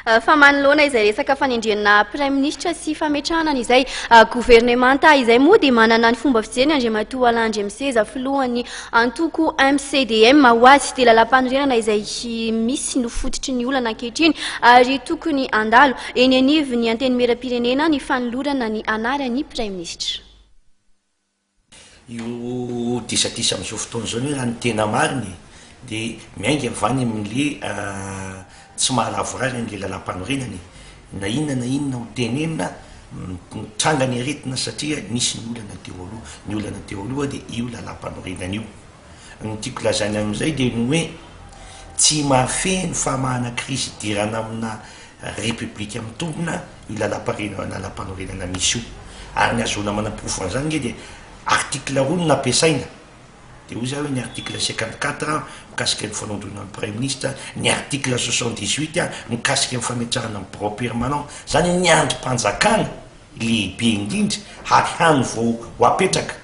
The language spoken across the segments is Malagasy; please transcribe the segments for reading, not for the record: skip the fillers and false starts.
Fa manoloana izay resaka fanendrena praiminisitra sy fametrahana an'izay governemanta izay moa dia manana ny fomba fijeriny Andriamatoa Alain Andriamiseza filohan'ny antoko MCDM. Ho azy dia lalàmpanorenana izay misy no fototry ny olana ankehitriny ary tokony handalo eny anivon'ny Antenimierampirenena ny fanolorana ny anaran'ny praiminisitra. Io disadisa amin'izao fotoana izao anie raha ny tena marina e, dia miainga avy any amin'le tsy mahalavorary an'le lalam-panorenana e. Na inona na inona ho tenenina, mitranga ny aretina satria nisy ny olana teo aloha. Ny olana teo aloha dia io lalam-panorenana io. Ny tiako lazaina amin'izay dia ny hoe tsy mahafehy ny famahana krizy idirana amina repoblika mitombina io lalam-panorenana misy io. Ary ny ahazoana manaporofo an'izany ange dia article 2 no nampiasaina. Dia hoy za hoe ny article 54 mikasika ny fanondroana ny praiminisitra, ny article 78 mikasika ny fametrahana ny birao permanent. Izany hoe ny andrim-panjakana lehibe indrindra ary hany vao ho apetraka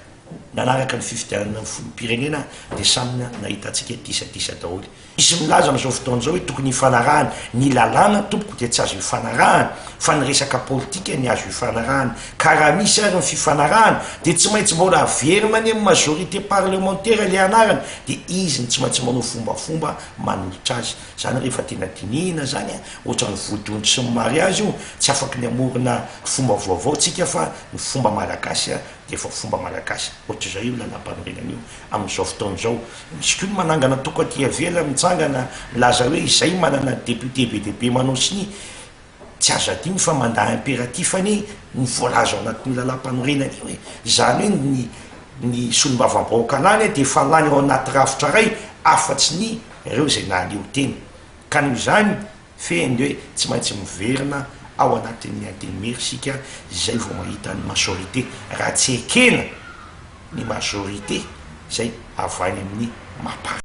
nanaraka ny fifidianana ny filoham-pirenena dia samy nahitantsika disadisa daholo. Misy milaza amin'izao fotoana izao hoe tokony hifanarahana. Ny lalàna tompoko dia tsy azo ifanarahana fa ny resaka politika ny azo ifanarahana. Ka raha misy ary ny fifanarahana dia tsy maintsy mbola averina any amin'ny majorité parlementaire ilay anarana dia izy no tsy maintsy manao fombafomba manolotra azy. Izany rehefa tena dinihina izany an, ohatran'ny vodiondry sy ny mariazy io, tsy afaky ny hamorona fomba vaovao tsika fa ny fomba malagasy dia efa fomba malagasy ohatr'izay io lalàmpanorenana io amin'izao fotoana izao. Misy koa ny manangana antoko aty ivelany mitsangana milaza hoe izay manana député be dia be manao sonia. Tsy azo adino fa mandat impératif anie ny voalaza ao anatin'io lalàmpanorenana io e. Izany hoe ny ny solombavambahoaka lany dia efa lany ao anaty rafitra iray afa-tsy ny ireo izay nahaleo tena. Ka noho izany Fehiny hoe tsy maintsy miverina ao anatin'ny antenimiera isika izay vao mahita ny majorité. Raha tsy ekena ny majorité izay avy any amin'ny mapar.